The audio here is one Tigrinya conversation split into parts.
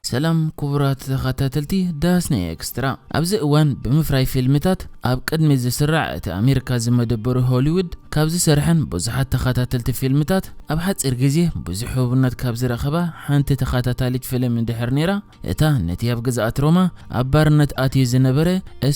ሰላም ክቡራት ተኸታተልቲ ዳስና ኤክስትራ። ኣብዚ እዋን ብምፍራይ ፊልምታት ኣብ ቅድሚ ዝስራዕ እቲ ኣሜሪካ ዝመደበሩ ሆሊውድ ካብ ዝሰርሐን ብዙሓት ተኸታተልቲ ፊልምታት ኣብ ሓፂር ግዜ ብዙሕ ህቡብነት ካብ ዝረኸባ ሓንቲ ተኸታታሊት ፊልም እንድሕር ነይራ፣ እታ ነቲ ኣብ ግዝኣት ሮማ ኣብ ባርነት ኣትዩ ዝነበረ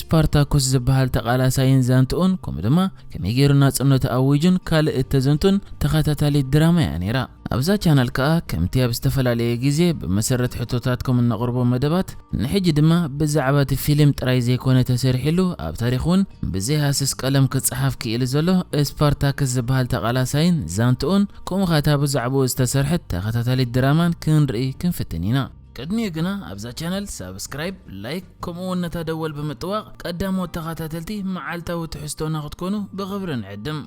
ስፓርታኮስ ዝበሃል ተቓላሳይን ዛንትኡን ከምኡ ድማ ከመይ ገይሩ ናጽነቱ ኣዊጁን ካልእ እተዘንቱን ተኸታታሊት ድራማ እያ ነይራ። ኣብዛ ቻነል ከኣ ከምቲ ኣብ ዝተፈላለየ ግዜ ብመሰረት ሕቶታትኩም እነቕርቦ መደባት ንሕጂ ድማ ብዛዕባ እቲ ፊልም ጥራይ ዘይኮነ ተሰሪሕሉ ኣብ ታሪኽ እውን ብዘይሃስስ ቀለም ክጸሓፍ ክኢሉ ዘሎ ስፓርታክስ ዝበሃል ተቓላሳይን ዛንትኡን ከምኡ ኸኣ እታ ብዛዕባኡ ዝተሰርሐት ተኸታታሊት ድራማን ክንርኢ ክንፍትን ኢና። ቅድሚኡ ግና ኣብዛ ቻነል ሳብስክራይብ፣ ላይክ ከምኡ እውን ነታ ደወል ብምጥዋቕ ቀዳሞት ተኸታተልቲ መዓልታዊ ትሕዝቶና ክትኮኑ ብኽብሪ ንዕድም።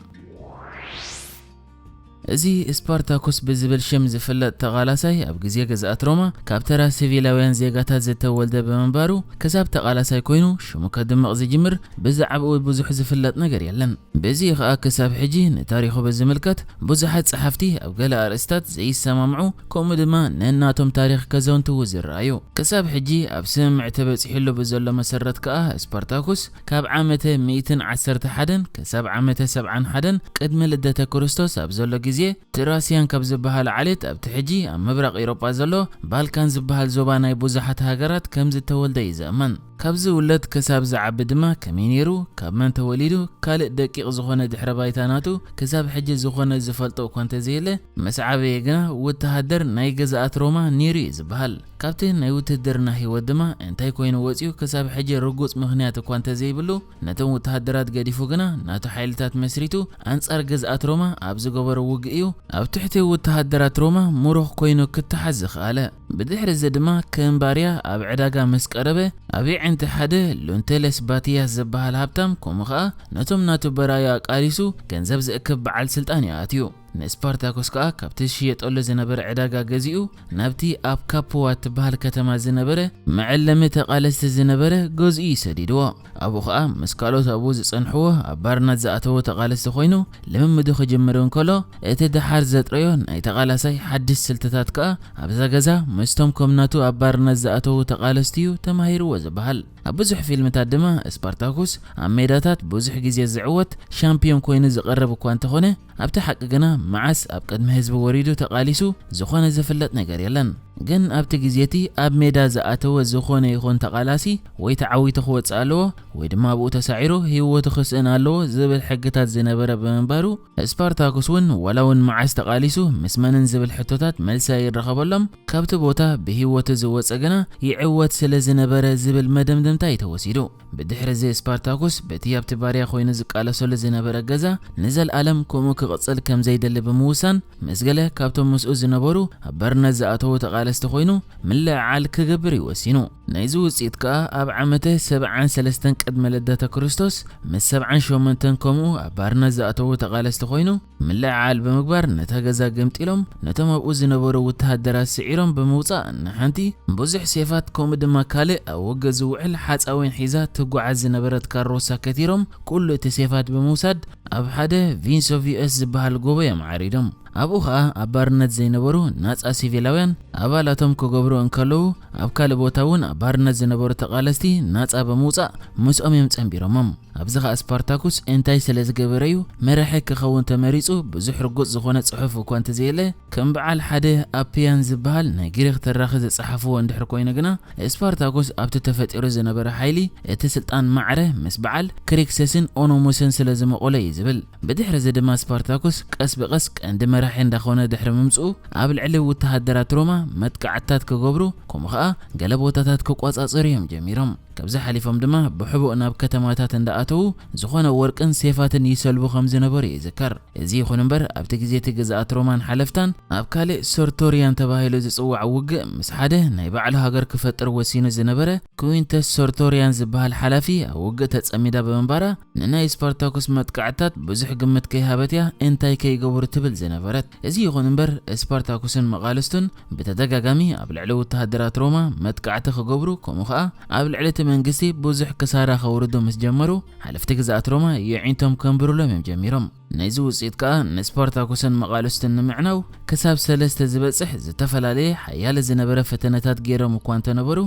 እዚ ስፓርታኩስ ብዝብል ሽም ዝፍለጥ ተቓላሳይ ኣብ ግዜ ግዝኣት ሮማ ካብ ተራ ሲቪላውያን ዜጋታት ዝተወልደ ብምንባሩ ክሳብ ተቓላሳይ ኮይኑ ሽሙ ከድምቕ ዝጅምር ብዛዕባኡ ብዙሕ ዝፍለጥ ነገር የለን። በዚ ኸኣ ክሳብ ሕጂ ንታሪኹ ብዝምልከት ብዙሓት ጸሓፍቲ ኣብ ገለ ኣርእስታት ዘይሰማምዑ ከምኡ ድማ ነናቶም ታሪኽ ከዘንትዉ ዝረኣዩ። ክሳብ ሕጂ ኣብ ስምምዕ ተበጺሕሉ ብዘሎ መሰረት ከኣ ስፓርታኩስ ካብ ዓመተ ሚእትን ዓሰርተ ሓደን ክሳብ ዓመተ ሰብዓን ሓደን ቅድሚ ልደተ ክርስቶስ ኣብ ዘሎ ግዜ ትራስያን ካብ ዝበሃል ዓሌት ኣብቲ ሕጂ ኣብ ምብራቕ ኤውሮጳ ዘሎ ባልካን ዝበሃል ዞባ ናይ ብዙሓት ሃገራት ከም ዝተወልደ እዩ ዝእመን። ካብ ዝውለድ ክሳብ ዝዓቢ ድማ ከመይ ነይሩ፣ ካብ መን ተወሊዱ፣ ካልእ ደቂቕ ዝኾነ ድሕረ ባይታ ናቱ ክሳብ ሕጂ ዝኾነ ዝፈልጦ እኳ እንተዘየለ፣ ምስ ዓበየ ግና ወተሃደር ናይ ግዝኣት ሮማ ነይሩ እዩ ዝበሃል። ካብቲ ናይ ውትድርና ህይወት ድማ እንታይ ኮይኑ ወጺኡ ክሳብ ሕጂ ርጉጽ ምኽንያት እኳ እንተዘይብሉ፣ ነቶም ወተሃደራት ገዲፉ ግና ናቱ ሓይልታት መስሪቱ ኣንጻር ግዝኣት ሮማ ኣብ ዝገበሮ ውግእ እዩ ኣብ ትሕቲ ወተሃደራት ሮማ ምሩኽ ኮይኑ ክተሓዝ ዝኸኣለ። ብድሕሪ እዚ ድማ ከም ባርያ ኣብ ዕዳጋ ምስ ቀረበ ኣብ የዕንቲ ሓደ ሉንቴሌስ ባቲያስ ዝበሃል ሃብታም ከምኡ ኸኣ ነቶም ናቱ በራዩ ኣቃሊሱ ገንዘብ ዝእክብ በዓል ስልጣን እዩ ኣትዩ። ንስፓርታኮስ ከኣ ካብቲ ዝሽየጠሉ ዝነበረ ዕዳጋ ገዚኡ ናብቲ ኣብ ካፑዋ እትበሃል ከተማ ዝነበረ መዐለሚ ተቓለስቲ ዝነበረ ገዝኡ እዩ ሰዲድዎ። ኣብኡ ኸኣ ምስ ካልኦት ኣብኡ ዝጸንሕዎ ኣብ ባርነት ዝኣተዎ ተቓለስቲ ኮይኑ ልምምዱ ክጅምር እንከሎ እቲ ደሓር ዘጥረዮ ናይ ተቓላሳይ ሓድሽ ስልትታት ከኣ ኣብዛ ገዛ ምስቶም ከም ናቱ ኣብ ባርነት ዝኣተዉ ተቓለስቲ እዩ ተማሂርዎ ዝበሃል። ኣብ ብዙሕ ፊልምታት ድማ ስፓርታኩስ ኣብ ሜዳታት ብዙሕ ግዜ ዝዕወት ሻምፒዮን ኮይኑ ዝቐርብ እኳ እንተኾነ ኣብቲ ሓቂ ግና መዓስ ኣብ ቅድሚ ህዝቢ ወሪዱ ተቓሊሱ ዝኾነ ዝፍለጥ ነገር የለን። ግን ኣብቲ ግዜ እቲ ኣብ ሜዳ ዝኣተወ ዝኾነ ይኹን ተቓላሲ ወይ ተዓዊቱ ክወጽእ ኣለዎ ወይ ድማ ኣብኡ ተሳዒሩ ህይወቱ ክስእን ኣለዎ ዝብል ሕግታት ዝነበረ ብምንባሩ ስፓርታኩስ እውን ዋላ እውን መዓስ ተቓሊሱ ምስ መንን ዝብል ሕቶታት መልሲ ኣይረኸበሎም። ካብቲ ቦታ ብህይወቱ ዝወጸ ግና ይዕወት ስለ ዝነበረ ዝብል መደምደምታ እዩ ተወሲዱ። ብድሕሪ እዚ ስፓርታኩስ በቲ ኣብቲ ባርያ ኮይኑ ዝቃለሰሉ ዝነበረ ገዛ ንዘልኣለም ከምኡ ክቕጽል ከም ዘይደሊ ብምውሳን ምስ ገለ ካብቶም ምስኡ ዝነበሩ ኣብ ባርነት ዝኣተዉ ተቓለስቲ ኮይኑ ምልዕዓል ክገብር እዩ ወሲኑ። ናይዚ ውጽኢት ከኣ ኣብ ዓመተ ሰብዓን ሰለስተን ቅድመ ልደተ ክርስቶስ ምስ ሰብዓን ሸሞንተን ከምኡ ኣብ ባርነት ዝኣተዉ ተቓለስቲ ኮይኑ ምልዕዓል ብምግባር ነታ ገዛ ገምጢሎም ነቶም ኣብኡ ዝነበሩ ወተሃደራት ስዒሮም ብምውጻእ ንሓንቲ ብዙሕ ሴፋት ከምኡ ድማ ካልእ ኣብ ውግእ ዝውዕል ሓጻዊን ሒዛ ትጓዓዝ ዝነበረት ካሮሳ ከቲሮም ኩሉ እቲ ሴፋት ብምውሳድ ኣብ ሓደ ቪንሶቪየስ ዝበሃል ጎቦ እዮም ዓሪዶም። ኣብኡ ኸኣ ኣብ ባርነት ዘይነበሩ ናጻ ሲቪላውያን ኣባላቶም ክገብሩ እንከለዉ ኣብ ካልእ ቦታ እውን ኣብ ባርነት ዝነበሩ ተቓለስቲ ናጻ ብምውጻእ ምስኦም እዮም ጸንቢሮሞም። ኣብዚ ኸኣ ስፓርታኩስ እንታይ ስለ ዝገበረ እዩ መራሒ ክኸውን ተመሪጹ ብዙሕ ርጉጽ ዝኾነ ጽሑፍ እኳ እንተዘየለ ከም በዓል ሓደ ኣፕያን ዝበሃል ናይ ግሪኽ ተራኺ ዝጸሓፍዎ እንድሕር ኮይኑ ግና ስፓርታኩስ ኣብቲ ተፈጢሩ ዝነበረ ሓይሊ እቲ ስልጣን ማዕረ ምስ በዓል ክሪክሰስን ኦኖሞስን ስለ ዝመቐሎ እዩ ዝብል። ብድሕሪ እዚ ድማ ስፓርታኩስ ቀስ ብቐስ ቀንዲ መራሒ እንዳኾነ ድሕሪ ምምጽኡ ኣብ ልዕሊ ወተሃደራት ሮማ መጥቃዕትታት ክገብሩ ከምኡ ኸኣ ገለ ቦታታት ክቆጻጸሩ እዮም ጀሚሮም። ካብዚ ሓሊፎም ድማ ብሕቡእ ናብ ከተማታት እንዳኣተዉ ዝኾነ ወርቅን ሴፋትን ይሰልቡ ከም ዝነበሩ ይዝከር። እዚ ይኹን እምበር ኣብቲ ግዜ እቲ ግዝኣት ሮማን ሓለፍታን ኣብ ካልእ ሰርቶሪያን ተባሂሉ ዝጽዋዕ ውግእ ምስ ሓደ ናይ ባዕሉ ሃገር ክፈጥር ወሲኑ ዝነበረ ኩዊንተስ ሰርቶሪያን ዝበሃል ሓላፊ ኣብ ውግእ ተጸሚዳ ብምንባራ ንናይ ስፓርታኩስ መጥቃዕትታት ብዙሕ ግምት ከይሃበት እያ እንታይ ከይገብሩ ትብል ዝነበረት። እዚ ይኹን እምበር ስፓርታኩስን መቓልስቱን ብተደጋጋሚ ኣብ ልዕሊ ወተሃደራት ሮማ መጥቃዕቲ ክገብሩ ከምኡ ኸኣ ኣብ ልዕሊ እቲ መንግስቲ ብዙሕ ክሳራ ከውርዱ ምስ ጀመሩ ሓለፍቲ ግዝኣት ሮማ የዒንቶም ከንብሩሎም እዮም ጀሚሮም። ናይዚ ውፅኢት ከኣ ንስፓርታኮስን መቓልስቱን ንምዕናው ክሳብ ሰለስተ ዝበፅሕ ዝተፈላለየ ሓያለ ዝነበረ ፈተነታት ገይሮም እኳ እንተነበሩ፣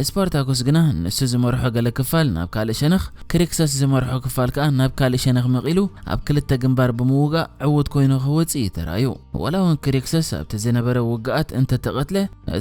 ስፓርታኮስ ግና ንሱ ዝመርሖ ገለ ክፋል ናብ ካልእ ሸነኽ፣ ክሪክሰስ ዝመርሖ ክፋል ከኣ ናብ ካልእ ሸነኽ መቒሉ ኣብ ክልተ ግንባር ብምውጋእ ዕዉት ኮይኑ ክወጽእ እዩ ተራእዩ። ዋላ እውን ክሪክሰስ ኣብቲ ዝነበረ ውግኣት እንተተቐትለ፣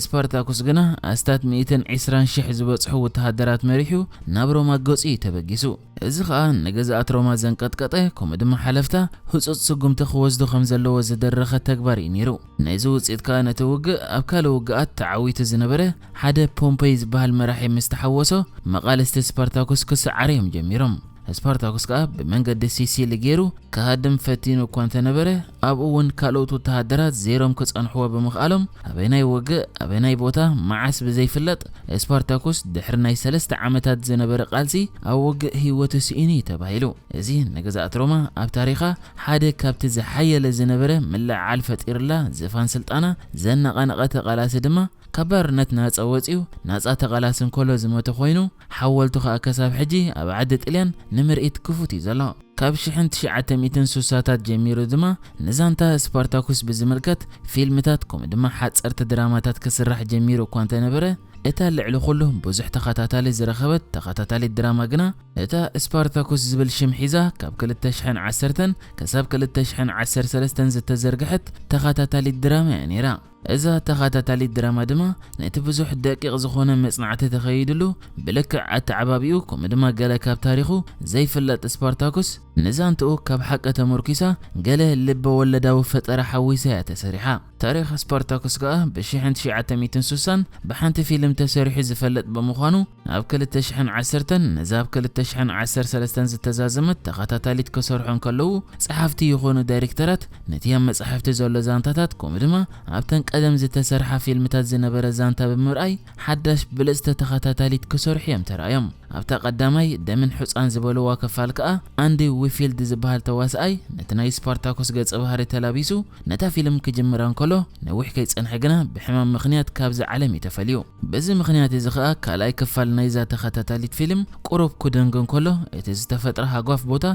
ስፓርታኮስ ግና ኣስታት ሚእትን ዕስራን ሽሕ ዝበጽሑ ወተሃደራት መሪሑ ናብ ሮማ ገጹ እዩ ተበጊሱ። እዚ ኸኣ ንገዛእት ሮማ ዘንቀጥቀጠ፣ ከምኡ ድማ ሓለፍታ ህጹጽ ስጉምቲ ክወስዱ ከም ዘለዎ ዝደረኸ ተግባር እዩ ነይሩ። ናይዚ ውጽኢት ከኣ ነቲ ውግእ ኣብ ካልእ ውግኣት ተዓዊቱ ዝነበረ ሓደ ፖምፐይ ዝበሃል መራሒ ምስ ተሓወሶ፣ መቓልስቲ ስፓርታኩስ ክሰዓሩ እዮም ጀሚሮም። ስፓርታኩስ ከኣ ብመንገዲ ሲሲሊ ገይሩ ክሃድም ፈቲኑ እኳ እንተነበረ፣ ኣብኡ እውን ካልኦት ወተሃደራት ዘይሮም ክጸንሕዎ ብምኽኣሎም፣ ኣበናይ ውግእ፣ ኣበናይ ቦታ፣ መዓስ ብዘይፍለጥ፣ ስፓርታኩስ ድሕሪ ናይ ሰለስተ ዓመታት ዝነበረ ቃልሲ ኣብ ውግእ ህይወቱ ስኢኑ እዩ ተባሂሉ። እዚ ንግዝኣት ሮማ ኣብ ታሪኻ ሓደ ካብቲ ዝሓየለ ዝነበረ ምልዕዓል ፈጢርላ፣ ዝፋን ስልጣና ዘነቓነቐ ተቓላሲ ድማ ካብ ባርነት ናጻ ወጺኡ፣ ናጻ ተቓላሲ እንከሎ ዝሞተ ኮይኑ፣ ሓወልቱ ኸኣ ከሳብ ሕጂ ኣብ ዓዲ ጥልያን ንምርኢት ክፉት እዩ ዘሎ። ካብ ሽሕን ትሽዓተ ሚእትን ስሳታት ጀሚሩ ድማ ንዛንታ ስፓርታኩስ ብዝምልከት ፊልምታት፣ ከምኡ ድማ ሓጸርቲ ድራማታት ክስራሕ ጀሚሩ እኳ እንተነበረ፣ እታ ልዕሊ ኩሉ ብዙሕ ተኸታታሊ ዝረኸበት ተኸታታሊት ድራማ ግና፣ እታ ስፓርታኩስ ዝብል ሽም ሒዛ ካብ ክልተ ሽሕን ዓሰርተን ክሳብ ክልተ ሽሕን ዓሰርተ ሰለስተን ዝተዘርግሐት ተኸታታሊት ድራማ እያ ነይራ። እዛ ተኸታታሊት ድራማ ድማ ነቲ ብዙሕ ደቂቕ ዝኾነ መጽናዕቲ ተኸይድሉ ብልክዕ ኣተዓባቢኡ፣ ከምኡ ድማ ገለ ካብ ታሪኹ ዘይፍለጥ ስፓርታኩስ ንዛንትኡ ካብ ሓቂ ተመርኪሳ ገለ ልበ ወለዳዊ ፈጠራ ሓዊሳ እያ ተሰሪሓ። ታሪኽ ስፓርታኩስ ከኣ ብሽሕን ትሽዓተ ሚእትን ስሳን ብሓንቲ ፊልም ተሰሪሑ ዝፈልጥ ብምዃኑ፣ ኣብ ክልተ ሽሕን ዓሰርተን ነዛ ኣብ ክልተ ሽሕን ዓሰርተ ሰለስተን ዝተዛዘመት ተኸታታሊት ክሰርሑ እንከለዉ፣ ጸሓፍቲ ይኾኑ ዳይሬክተራት ነቲ ኣብ መጻሕፍቲ ዘሎ ዛንታታት፣ ከምኡ ድማ ኣብተን ቀደም ዝተሰርሓ ፊልምታት ዝነበረ ዛንታ ብምርኣይ፣ ሓዳሽ ብልጽቲ ተኸታታሊት ክሰርሑ እዮም ተራእዮም። ኣብታ ቀዳማይ ደምን ሑጻን ዝበልዋ ክፋል ከኣ፣ ኣንዲ ዊፊልድ ዝበሃል ተዋስኣይ ነቲ ናይ ስፓርታኩስ ገጸ ባህሪ ተላቢሱ ነታ ፊልም ክጅምራ እንከሎ፣ ነዊሕ ከይጸንሐ ግና ብሕማም ምኽንያት ካብዚ ዓለም እዩ ተፈልዩ። በዚ ምኽንያት እዚ ኸኣ ካልኣይ ክፋል ናይዛ ተኸታታሊት ፊልም ቁሩብ ክደንግ እንከሎ፣ እቲ ዝተፈጥረ ሃጓፍ ቦታ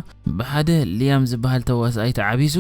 ብሓደ ሊያም ዝበሃል ተዋስኣይ ተዓቢሱ፣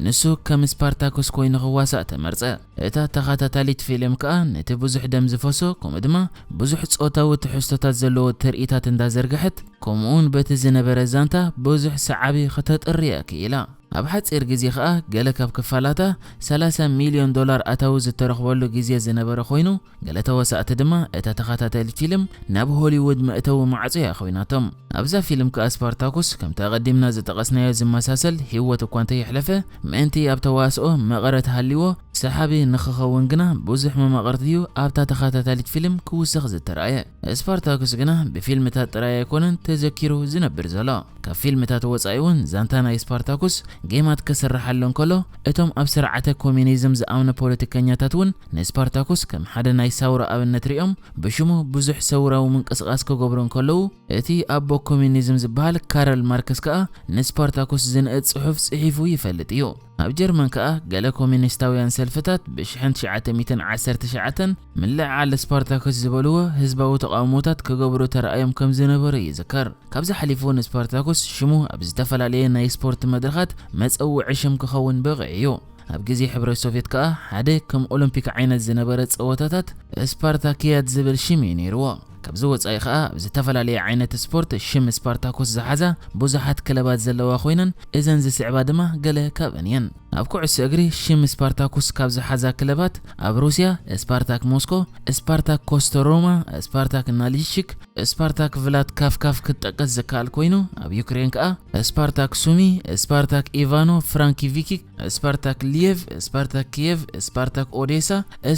ንሱ ከም ስፓርታኩስ ኮይኑ ክዋሳእ ተመርጸ። እታ ተኸታታሊት ፊልም ከኣ ነቲ ብዙሕ ደም ዝፈሶ፣ ከምኡ ድማ ብዙሕ ጾታዊ ትሕዝቶታት ዘለዎ ትርኢታት እንዳዘርግሐት፣ ከምኡውን በቲ ዝነበረ ዛንታ ብዙሕ ሰዓቢ ከተጥሪ እያ ክኢላ። ኣብ ሓጺር ግዜ ኸኣ ገለ ካብ ክፋላታ ሰላሳ ሚልዮን ዶላር ኣታዊ ዝተረኽበሉ ግዜ ዝነበረ ኮይኑ፣ ገለ ተዋሳእቲ ድማ እታ ተኸታታሊት ፊልም ናብ ሆሊውድ መእተዊ ማዕጾ እያ ኮይናቶም። ኣብዛ ፊልም ከኣ ስፓርታኩስ ከምቲ ኣቐዲምና ዝጠቐስናዮ ዝመሳሰል ህይወት እኳ እንተየሕለፈ፣ ምእንቲ ኣብ ተዋስኦ መቐረት ሃልይዎ ሰሓቢ ንኽኸውን ግና ብዙሕ መማቕርቲ እዩ ኣብታ ተኸታታሊት ፊልም ክውስኽ ዝተራእየ። ስፓርታኩስ ግና ብፊልምታት ጥራይ ኣይኮነን ተዘኪሩ ዝነብር ዘሎ። ካብ ፊልምታት ወጻኢ እውን ዛንታ ናይ ስፓርታኩስ ጌማት ክስርሓሉ እንከሎ፣ እቶም ኣብ ስርዓተ ኮሚኒዝም ዝኣምኑ ፖለቲከኛታት እውን ንስፓርታኩስ ከም ሓደ ናይ ሳውራ ኣብነት ሪኦም ብሽሙ ብዙሕ ሰውራዊ ምንቅስቓስ ክገብሩ እንከለዉ፣ እቲ ኣቦ ኮሚኒዝም ዝበሃል ካረል ማርክስ ከኣ ንስፓርታኩስ ዝንእድ ጽሑፍ ጽሒፉ ይፈልጥ እዩ። ኣብ ጀርመን ከኣ ገለ ኮሚኒስታውያን ሰልፍታት ብሽሕን ትሽዓተ ሚእትን ዓሰርተ ትሽዓተን ምልዕዓል ስፓርታኩስ ዝበልዎ ህዝባዊ ተቓውሞታት ክገብሩ ተራእዮም ከም ዝነበሩ ይዝከር። ካብዚ ሓሊፉ ንስፓርታኩስ ሽሙ ኣብ ዝተፈላለየ ናይ ስፖርት መድረኻት መጸውዒ ሽም ክኸውን በቒዑ እዩ። ኣብ ግዜ ሕብረት ሶቭየት ከኣ ሓደ ከም ኦሎምፒክ ዓይነት ዝነበረ ጸወታታት ስፓርታኪያድ ዝብል ሽም እዩ ነይርዎ። ካብዚ ወጻኢ ከኣ ኣብ ዝተፈላለየ ዓይነት ስፖርት ሽም ስፓርታኮስ ዝሓዛ ብዙሓት ክለባት ዘለዋ ኮይነን፣ እዘን ዝስዕባ ድማ ገለ ካብአን እየን። ኣብ ኩዕሶ እግሪ ሽም ስፓርታኮስ ካብ ዝሓዛ ክለባት ኣብ ሩስያ ስፓርታክ ሞስኮ፣ ስፓርታክ ኮስቶሮማ፣ ስፓርታክ ናሊሽክ፣ ስፓርታክ ቭላድ ካፍካፍ ክትጠቀስ ዝከኣል ኮይኑ፣ ኣብ ዩክሬን ከኣ ስፓርታክ ሱሚ፣ ስፓርታክ ኢቫኖ ፍራንኪቪኪክ፣ ስፓርታክ ሊየቭ፣ ስፓርታክ ኪየቭ፣ ስፓርታክ ኦዴሳ፣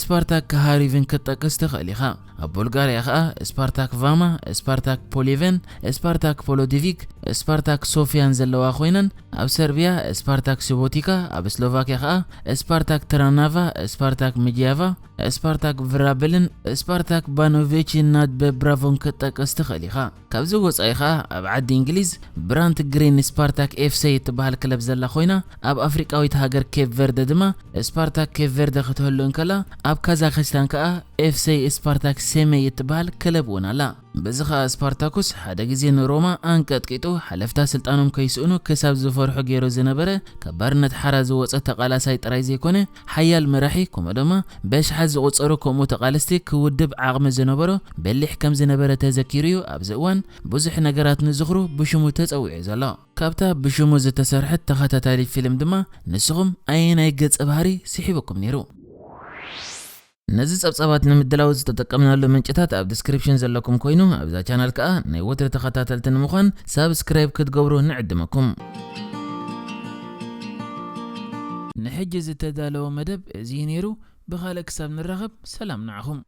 ስፓርታክ ካሃሪቭን ክትጠቅስ ትኽእል ኢኻ። ኣብ ቡልጋርያ ከኣ ስፓርታክ ቫማ፣ ስፓርታክ ፖሊቨን፣ ስፓርታክ ፖሎዲቪክ፣ ስፓርታክ ሶፊያን ዘለዋ ኮይነን፣ ኣብ ሰርቢያ ስፓርታክ ስቦቲካ፣ ኣብ ስሎቫኪያ ከኣ ስፓርታክ ትራናቫ፣ ስፓርታክ ምጅያቫ፣ ስፓርታክ ቭራብልን ስፓርታክ ባኖቬች ናድበ ብራቮን ክትጠቅስ ትኽእል ኢኻ። ካብዚ ወጻኢ ከኣ ኣብ ዓዲ እንግሊዝ ብራንት ግሪን ስፓርታክ ኤፍሲ እትበሃል ክለብ ዘላ ኮይና፣ ኣብ ኣፍሪቃዊት ሃገር ኬፕ ቨርደ ድማ ስፓርታክ ኬፕ ቨርደ ክትህሉ እንከላ፣ ኣብ ካዛክስታን ከኣ ኤፍሲ ስፓርታክ ሴሜ እትበሃል ክለብ እውን ኣላ። በዚ ኸኣ ስፓርታኩስ ሓደ ግዜ ንሮማ ኣንቀጥቂጡ ሓለፍታ ስልጣኖም ከይስእኑ ክሳብ ዝፈርሑ ገይሩ ዝነበረ፣ ካብ ባርነት ሓራ ዝወጸ ተቓላሳይ ጥራይ ዘይኮነ፣ ሓያል መራሒ፣ ከምኡ ድማ በሽሓት ዝቑጸሩ ከምኡ ተቓለስቲ ክውድብ ዓቕሚ ዝነበሮ በሊሕ ከም ዝነበረ ተዘኪሩ እዩ። ኣብዚ እዋን ብዙሕ ነገራት ንዝኽሩ ብሽሙ ተጸዊዑ ዘሎ። ካብታ ብሽሙ ዝተሰርሐት ተኸታታሊ ፊልም ድማ ንስኹም ኣየናይ ገጸ ባህሪ ስሒብኩም ነይሩ? ነዚ ጸብጻባት ንምድላው ዝተጠቀምናሉ ምንጭታት ኣብ ዲስክሪፕሽን ዘለኩም ኮይኑ፣ ኣብዛ ቻናል ከኣ ናይ ወትሪ ተኸታተልቲ ንምዃን ሳብስክራይብ ክትገብሩ ንዕድመኩም። ንሕጂ ዝተዳለወ መደብ እዚ እዩ ነይሩ። ብኻልእ ክሳብ ንራኸብ ሰላም ንዓኹም።